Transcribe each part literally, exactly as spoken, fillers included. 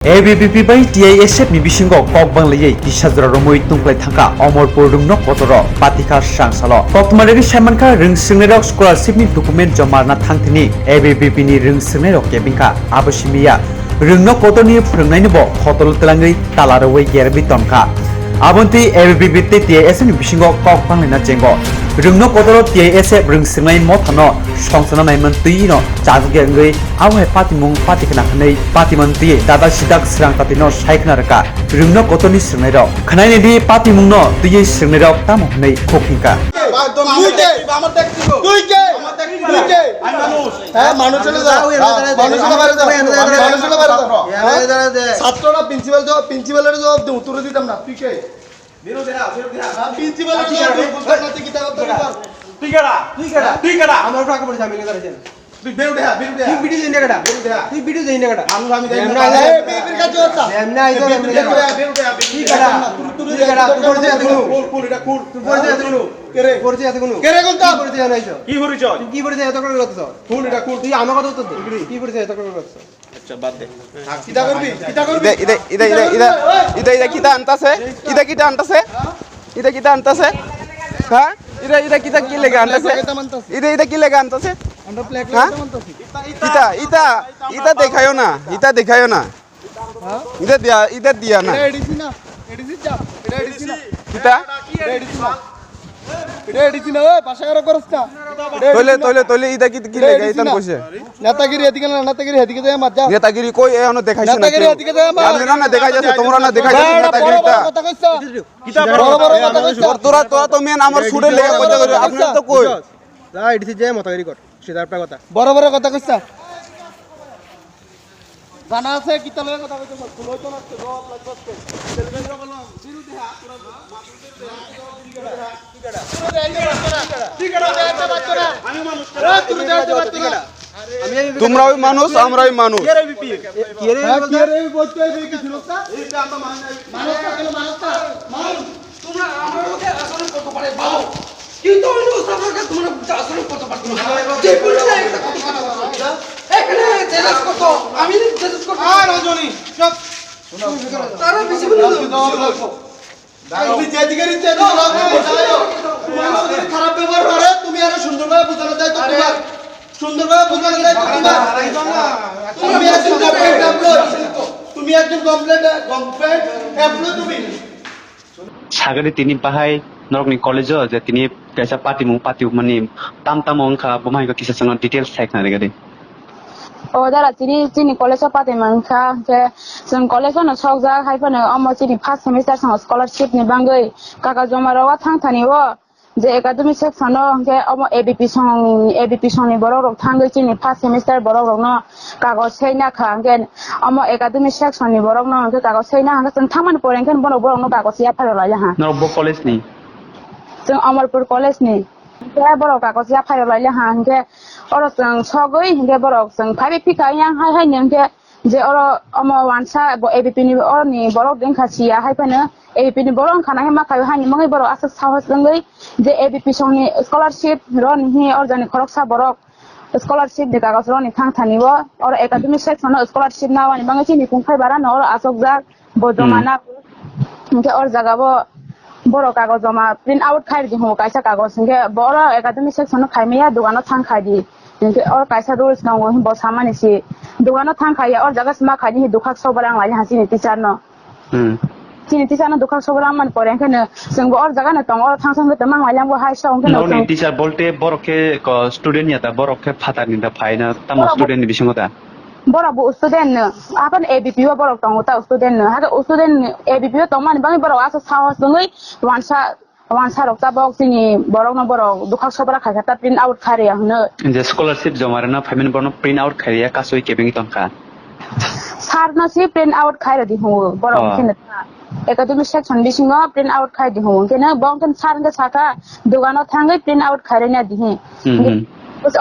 A B V P bai T I S F ni bisingo kok banglaiwi kisa jora romwi tungklai thangkha Omorpur rwngno kotoro patikha srangsalo. Koktwma rwgwi saimankha rwng swrwngnairok scholarship ni document joma rwna thangthini A B V P ni rwng swrwngnairok kebengkha. Abo simiya rwngno kotorni phwrwngnainobo khotolo twlangwi tala rwui gerwi tongkha. Aboni twi A B V P tei T I S F ni bisingo kok banglaina chengo. Rwngno kotoro T I S F rwng swrwngnai mothano songchana naimantwino chajagya wngwi abo hai patimung patikhwna hwnwi patimantwi dada sidak swrang tatwino saikhwna rwkha rwngno kotorni swrwngnairok. Khwnainidi patimungno twiwi swrwngnairok tamo hwnwi khuk hingkha. তুই কে? তুই কে? তুই কে? আমি মানুষ। হ্যাঁ, মানুষ হলে যা। মানুষ হলে বাইরে যা। মানুষ হলে বাইরে যা। ছাত্ররা প্রিন্সিপাল জবাব, প্রিন্সিপালের জবাব দে, উত্তর দিতাম না। তুই কে? বেরো দেরা, বেরো দেরা। প্রিন্সিপালের জবাব দে, বলতে না, তুই কিতা করতে পারবি? তুই কেডা? তুই কেডা? তুই কেডা? আমার উপরে আক্রমণ চাপিয়ে ধরেছেন। তুই বেরো দেরা, বেরো দেরা। তুই ভিডিও দেই না কেডা? বেরো দেরা। তুই ভিডিও দেই না কেডা? মানুষ আমি দেই না। এই, এই, এই, কাজ হচ্ছে। এমনি আইছো, এমনি বেরো দেরা, বেরো দেরা, বেরো দেরা। তুই কেডা? তুই কেডা? তুই পরিচয় আছে কোনো? খোল, খোল, এটা খোল। তুই পরিচয় আছে কোনো? কে রে? পরিচয় আছে কোনো? কে রে কোনটা? তুই পরিচয় জানাইছো। কি পরিচয়? তুই কি পরিচয় এত করে করতেছ? খোল, এটা খোল। তুই আমার কথা উত্তর দে। কি পরিচয় এত করে করতেছ? আচ্ছা, বাদ দে। কিতা করবি? কিতা করবি? ইদা, ইদা, ইদা, ইদা, ইদা, ইদা, ইদা কিতা আনতাছে? ইদা কিতা আনতাছে? ইদা কিতা আনতাছে? হ্যাঁ? ইদা, ইদা কিতা কি লেগে আনতাছে? ইদা, ইদা কি লেগে আনতাছে? আমরা ফ্ল্যাগ হ্যাঁ? লাগাইতে আনতাছি। ইতা, ইতা, ইতা দেখাইও না, ইতা দেখাইও না। হ্যাঁ? ইতা দিয়া, ইতা দিয়া না। এটা এডিসি না? এডিসি যা। এটা এডিসি না। কিতা? এটা এডিসি না। এটা এডিসি না, ওই, পাশে আরো করস না। এটা তইলে, এডিসি না। তইলে, তইলে ইতা কি, কি এটা লেগে এডিসি ইতান না। কইছে? নেতাগিরি এদিকে না, নেতাগিরি এদিকে যায়, মাত যা। নেতাগিরি কই? এ, এখনো দেখাইছে না নেতাগিরি কেউ। এদিকে যায়, মাত। আপনি না, না দেখাইছে, তোমরা না দেখাইছে না, না, না, নেতাগিরিটা। বড় বড় কথা কইছ। কিতা বড় বড় বড় কথা কইছ। তোরা, তোরা তো মেন আমার সুরে লেগে কথা কইছ, আপনি তো কই? যা, এডিসি যায়, মাতাগিরি কর। সিধা একটা কথা। বড় বড় কথা কইছ। জানা আছে, কিতা লগে কথা কইতে পারছ? লইতো না, তো জবাব লাগবে আজকে। ছেলেমেয়েরা বললাম, বিরুদ্ধে হাত, তোরা মাথা উঠে দে, হাত, জবাব দিবি কেডা? তুই কেডা? তুই কেডা? তুই কেডা? আমি মানুষ কেডা? তুই কেডা? তুই কেডা? আমি এই তোমরাও মানুষ, আমরাও মানুষ। কে রে বিপি? এ, কে রে হ্যাঁ, বলতে? কে রে বলতে এই কি ছিল তা? এই তো আমরা মানুষ নাই। মানুষ না, কেন মানুষ না? মানুষ। তোমরা আমার লোকে আচরণ করতে পারে, ভালো। কিন্তু অন্য স্থাপনাকে তোমরা আচরণ করতে পারতো না। যে পুলিশরা একটা কথা বলে, এখানে জেলাস করতো, আমি জেলাস করতো। আর রজনী, চুপ। তারা বেশি বলে দাও। তুমি যেদিকে ইচ্ছে দিকে রাখো, যাও। তোমার যদি খারাপ ব্যবহার করে, তুমি আরো সুন্দরভাবে বোঝানো যায় তো তোমার। সুন্দরভাবে বোঝানো যায় তো তোমার। তুমি একজন গভর্নমেন্ট এমপ্লয়ি। তুমি একজন গভর্নমেন্ট, গভর্নমেন্ট এমপ্লয়ি তুমি। Sagri tini bahai norokni college-o je tini kaisa patimung patiumani tam tamo wngkha, bo hai kisa chwngno details sai khna rwgadi. O dara tini chini college-o patimung wngkha, je chwng college-o no sokjak, hai phano omo chini first semester song scholarship ni bangwi kaka joma rok thang thani o je academic section-o hwnkhe omo A B P song, A B P songni borok rok thangwi chini first semester borok rokno kagoj seina kha, hwnkhe omo academic section ni borok no hwnkhe kagoj seina hwnkhe chwng thangmani pore hwnkhe bono borok no kagoj yapharwi lai ha. Norok bo college ni? Chwng Amarpur college ni. Hwnkhe borok kagoj yapharwi lai ha hwnkhe oro chwng sogwi hwnkhe borok chwng phaibai phikha yang hai hai ni hwnkhe je oro omo wansa bo A B P ni oro ni borok dengkha siya hai phano A B P ni borok wngkha na hima khayo hani mangwi borok aswk sahos wngwi je A B P song ni scholarship ro ni hi oro jani khoroksa borok scholarship ni kagoj roni thang thani o, oro academic section o scholarship na wani bangwi chini kung khai bara no oro asokjak bo joma na. Hwnkhe oro jaga bo borok kagoj joma print out khai di hwngo kaisa kagoj, hwnkhe bo oro academic section o khai maya dogano thang khai di, hwnkhe oro kaisa rules tongo bo samani si dogano thang khai ya oro jaga sima khai di hi dokhak sobra ang lai ha chini teacher no. Hmm. Chini teacher no dokhak sobra wngmani pore hwnkhe no chwng bo or jaga no tongo, oro thangsa hwnkhe tongma wngmani bo hai sa hwnkhe no Nokni chwng teacher bolte borok khe ko student ya ta, borok khe phatar ni da phai na tamo Borok bo student ni bisingo da? Borok bo student no, apan A B P o borok tongo ta student no, hake student A B P o tongmani bagwi borok aswk sahos wngwi wansa Wansa rok tabok chini borok no borok dokhak sobra khaikha ta print out khairiya hwno. Je scholarship joma rwna phaimani borok no print out khairiya kasui kebengwi tongkha. Sir no si print out khairodi hwngo borok Oh. Kheno ta. Academic section bisingo print out khaidi hwngo. Hwnkhe no bo hwnkhe sir hwnkhe sakha dogano thangwi print out khairina dihi. Hmm, hmm.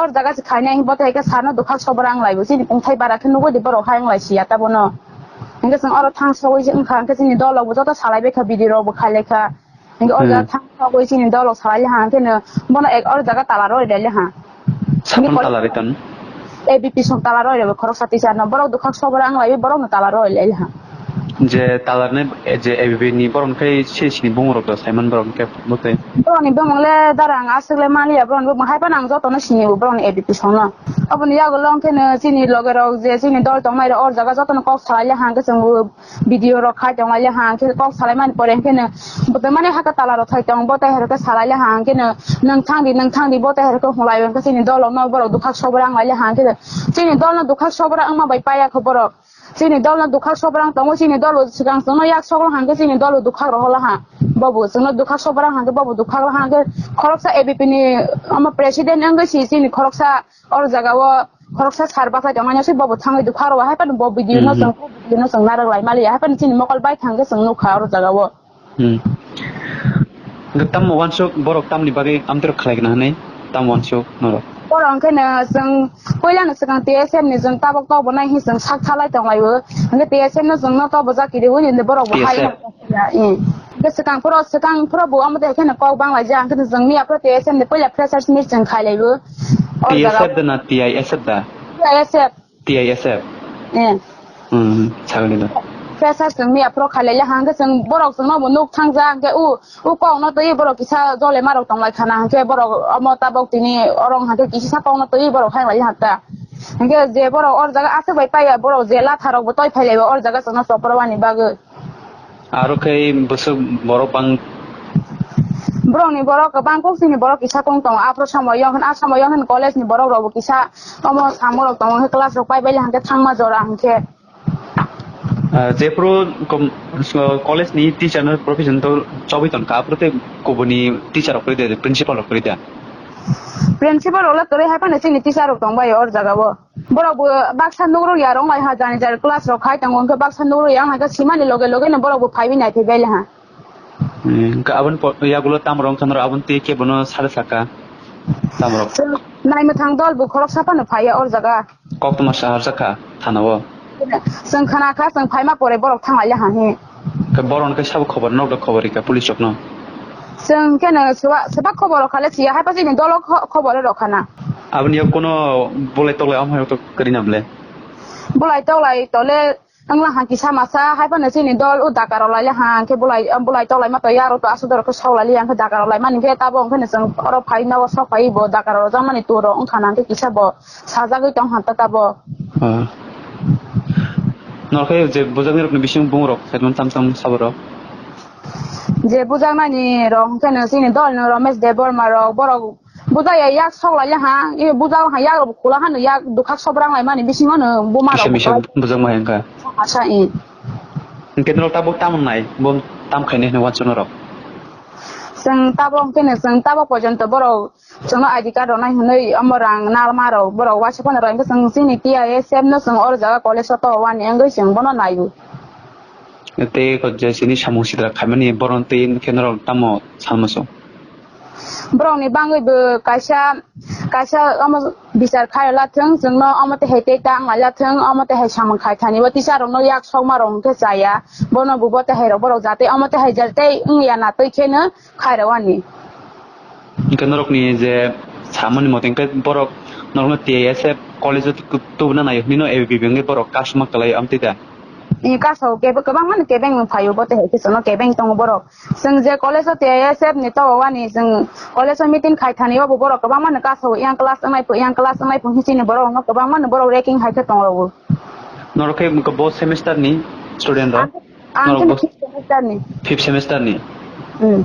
Or jaga se khainai bo thai khe sir no dokhak sobra wng laibo chini pungthai bara khe nugwi di borok hai wng lai siya ta bono. Hwnkhe chwng oro thang sogwi se wngkha hwnkhe chini dol rok bo joto salai baikha bidi rok bo khai laikha. Hingke o jaga Hmm. thang thogwi chini dolok salai le ha, hingke no bono ek or jaga tala rw rilai le ha. Sapan Hingke tala riton. A B P song tala roi rebo khoroksa teacher no, borok dukhak sobra ang lai borok no tala roi lai ha. Je talarne, je A B P ni borok khe se sini bumung rok do Simon borok khe bwtwi. Borok ni bumung le dara ang aswk le maliya, borok ni bumung hai phano ang joto no sini borok ni A B P song no. Oboni yago long khe no chini loge rok je chini dol tong nai rok or jaga joto no kok salai le hang khe chwng video rok khai tong lai le hang khe kok salai mani pore hang khe no bwtwi mani haka tala rok thai tong bo tai hai rok khe salai le hang khe no nwng thang di nwng thang di bo tai hai rok khe hung lai hang khe chini dol rok no borok dukhak sobra ang lai le hang khe no chini dol no dukhak sobra ang ma bai paiya kho borok. Chini dol no dukhak sobrang tongo, chini dol bo swkang chwngno yak soklo hangkhe chini dol bo dukhak rohorla ha. Bobo chwngno dukhak sobrang hangkhe bobo dukhak rohor hangkhe khoroksa A B P ni omo president wngwi si chini khoroksa or jaga o khoroksa sir bakhai tongmani se bobo thangwi dukhak rohor hai phano bo video no Hmm. chwng, video no chwng narwk lai maliya hai phano chini mokol bai thangkhe chwng nukha or jaga o. Hmm. Hwnkhe tamo wansuk borok tamni bagwi amtwrwk khlai gana hwnwi tamo wansuk norok? Borok hwnkhe no chwng puila no swkang T S F ni chwng tabok tok bo nai hi chwng sak thalai tong lai o. Hwnkhe T S F no chwng no tok bo jaki riwi ni borok bo hai T S F. Hwnkhe swkang phoro swkang phoro bo amo de khe no kok bang lai ja hwnkhe no chwng miya phoro T S F ni puila freshers meet chwng khai lai o. O jaga T S F da na T I S F da? T I S F. T I S F. Eh. Hmm, sagani da. Freshers chwng miya phoro khai lai le hang khe chwng borok chwng no bo nuk thang ja hang khe u, u kok no twi borok kisa jole ma rok tong lai khana hang khe borok omo tabok tini orong hang khe kisa kok no twi borok hai lai hang ta. Hang khe je borok or jaga aswk bai paiya borok je latha rok bo toi phai lai o or jaga chwng no chopor wani bagwi. Aro khe bwswk borok bang. Borok ni borok bang kok chini borok kisa kong tongo. Afro samo yong, a samo yong college ni borok rok bo kisa omo samo rok tongo, class rok pai bai le hang khe thangma jora hang khe. Ah, jephru kom-, so, college ni teacher no profession to chobwi ton kha, aphuru tei kubuni teacher rok kwrwi de, principal rok kwrwi de. Principal rok le kwrwi hai phano chini teacher rok tong bai o jaga o. Borok bo baksa nugrok ya rong lai ha jani jani class rok khai tongo, hwnkhe baksa nugrok ya wng hai khe simani loge loge no borok bo phaiwi nai phai bai le ha. Hmm, hwnkhe aboni po-, yagulo tam rong khe norok aboni twi khe bono sari saka tam rok. Naimwthang dol bo khoroksa phano phaiya o jaga. Koktwma saharjak kha thana o. Chwng khna kha, chwng phaima pore borok thang lai le ha hi. Khe borok no khe sabo khobor nok da khobor rikha police rok no. Chwng khe no swba, swba khobor rok kha le siya, hai pa chini dolo kho-, khobor rok khana. Aboni yak kono bolai toklai amhai rok to kwrwi na ble. Bolai toklai tole wngla ha kisa masa, hai phano chini dol o daka rok lai le ha, hwnkhe bolai, bolai toklai ma to yaro to aswk dorok khe sok lai le ya, hwnkhe daka rok lai mani khe tabo hwnkhe no chwng oro phai nogo sok phai bo daka rok rwjak mani tour rok wngkha na, hwnkhe kisa bo sajagwi tong ha ta tabo. Ah. Norok khe je bujaknai rokni bising bung rok khe tam tam sabo rok. Je bujaknai ni rok hwnkhe no chini dol no Ramesh Debbarma rok borok bujak ya yak sok lai le ha, e bujak ha yak rok khula ha no yak dukhak sobrang lai mani bisingo no buma rok. Kisa misa bujak ma hwnkha. Asa i. Hwnkhe norok tabuk tamo nai, bo tam khainai hwnwi uansuk norok. Chwng tabuk hwnkhe no chwng tabuk porjonto borok chwngno I D card rwnai hwnwi omo rang narwkma rok borok uaisa phano rw hwnkhe chwng chini T I S F no chwng oro jaga college o to wani wngwi chwng bono naio. Tei ko je chini samung sitra khaimani boron twi hwnkhe norok tamo salmo chwng? Borokni bangwi bo kaisa, kaisa omo bichar khai rwla thwng, chwngno omo twi hai tei ta wng lai la thwng, omo twi hai samung khai thani bo teacher rokno yak sokma rok hwnkhe chaya, bono bo bo tei hai rok borok jatei omo twi hai jatei wngya na twi kheno khai rwani. Hwnkhe norokni je samani mote hwnkhe borok norokno T I S F college o tu-, tubuna nai hwnwi no A B P B wngwi borok kasuma kwlai amtwi da? Ni kaso kebo kwbangma no kebeng wng phaio bo tei hai khe chwngno kebeng tongo borok. Chwng je college o T I S F ni togo wani chwng college o meeting khai thani o bo borok kwbangma no kaso yang class wngnai pho, yang class wngnai pho hwnwi chini borok no kwbangma no borok ranking hai khe tong rwo. Norok khe bo semester ni student rok? Ang Norok khe bo fifth semester ni. Fifth semester ni? Hmm.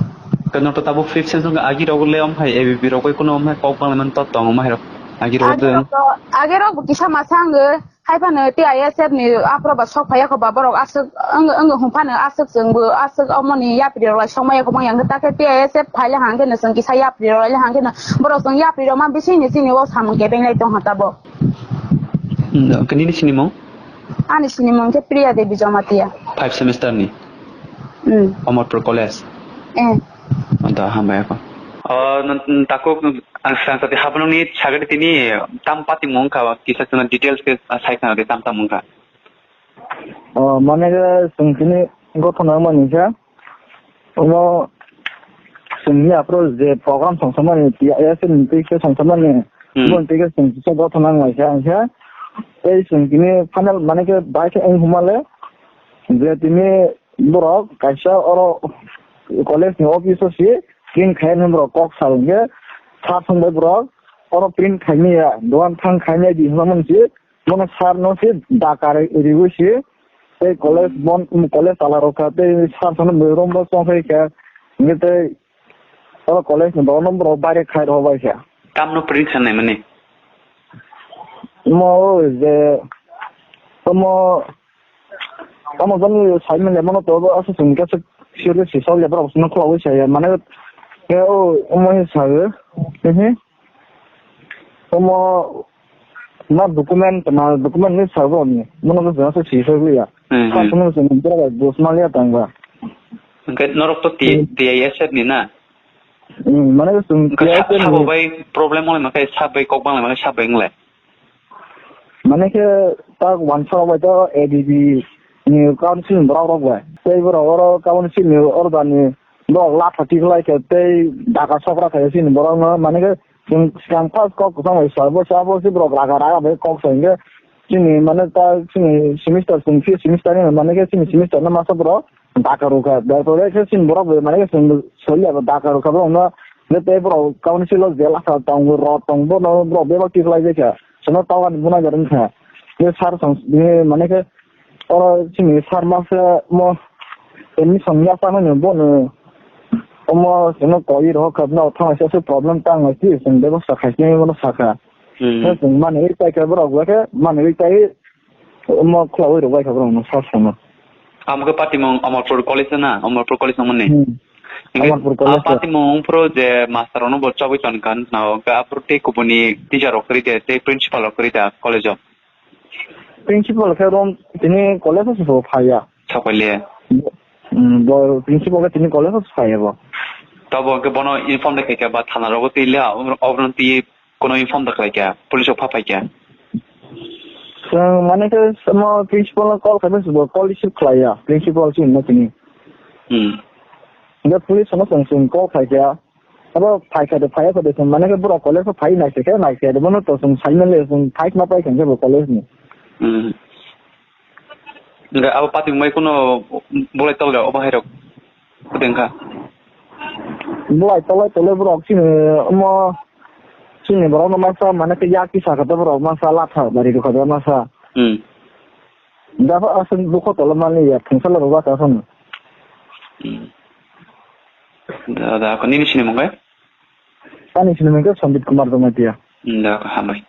Khe norok to tabuk fifth semester agi rok le om hai A B P rok bai kuno om hai kok bang man to tong om hai rok. Agi rok Agi de. Rok to, agi rok bo kisa masa ang hai phano T I S F ni aphro ba sok phaiya kho ba borok aswk wng, wng hwn phano aswk chwng bo aswk omo ni yapri rok lai sok maya kho bang yang ta khe T I S F phai le hang khe no chwng kisa yapri rok lai le hang khe no borok chwng yapri rok ma bising ni chini o samung kebeng lai tong ha tabuk. Hmm, khe nini sinimung? Ani sinimung khe Priya Devi Jamatia. Five semester ni? Hmm. Amarpur College? Eh. Anta hambai ako. Oh, n-, n-, takhuk ang sang sati hablung ni sagadi tini tam pati mung kha, kisa chwngno details khe, ah, sai khna di tam tam mung kha. Oh, mane khe chwng tini gothona mani khe. Omo chwngni aphuru je program songsamani, ya, ya, chwngni twi khe songsamani, Hmm. Bo twi khe chwng kisa joto nang lai kha ang khe. Tei chwng tini final mane khe bai khe wng huma le je tini borok kaisa oro college ni office o si print khai nw borok kok sal hwnkhe sir song bai borok oro print khai nw ya, dogan thang khai nw ya di hwnma mani si. Bono sir no se dakar riwi se tei college bon, college tala rok kha tei sir sano rom bo chong khai kha. Nge tei oro college ni borok no borok baire khai rw bai kha. Tamno print khanai mani? Mo o je, omo, omo jani sai mele mono to asa sung kasa sir si sau le borok sino khwlai sai mane ke o omo he sai. Ehe. Omo na document, na document ni sabo ni. Mono ko jasa si so ya. Hmm, hmm. Sa sono se ni bra dos mal ya tang ba. Hwnkhe norok to T-, Hmm. T I S F ni na? Hmm, mane ko sung Hwnkhe T I S F sa-, ni. Sabo bai problem wng khe sa bai kok bang lai mane sa bai wng lai. Mane ke ta wansa bai to A D B ni council borok rok bai. Tei borok oro council ni order ni borok latha tiklai khe tei daka sokra khe sini borok no mane ke Chwng swkang first kok kwchang bai sal, bo sabo se borok raga raga bai kok sai hwnkhe chini mane ta chini semester chwng fifth semester ni mane khe chini semester no masa borok daka rwkha. Daka rwkha khe chini borok bai mane khe chwng soi ya daka rwkha borok no je tei borok council o je lasa tong rot tong bono borok bebak tiklai bai kha. Chwngno togan buna jar wngkha. Je sir song mane khe Oro chini sir masa mo admission ya sa mani bono omo chwngno koi rw kha no thang sa problem tang chi chwng bebosta khai khe bono sakha. Hmm. Chwng mani ri pai khe borok bai khe mani ri pai omo khwlai rw bai kha borok no sa sama. Amo khe patimung Amarpur College na, Amarpur College no mani. Hmm. Hingke Amarpur College. A patimung phuru je master ono bo chobwi ton kan na o, hingke aphuru tei kubuni teacher rok kwrwi de, tei principal rok kwrwi da college o. Principal khe rom tini college o se bo phaiya. Sapaile. Hmm, bo principal khe tini college o se phaiya bo. Tabo hingke bono inform de khaikha ba thana rogo twi le, obro-, obrono twi kono inform da khlaikha, police rok pha phaikha. Chwng mane khe samo principal no call khaikhe se bo call receive khlaiya, principal se hwnma tini. Hmm. Hingke police no chwng chwng call khaikha. Abo phai kha de, phai kha de, mane khe borok college o phai nai se khe, nai se de, bono to chwng sai male, chwng phai ma pai kha khe bo college ni. Hmm. Hingke abo patimung bai kuno bolai tol rok, obo hai rok kudeng kha. Bolai tolai tolai borok chini, omo chini borok no masa, mane khe yak kisa kha borok masa, latha bari rw kha masa. Hmm. Dafa aswk dukho tolo mani ya, thungsa labo baka aswk. Hmm. Da, da, ko nini sinimung kai? Ani sinimung kai Sambit Kumar Jamatia. Hmm, da, ko hambai.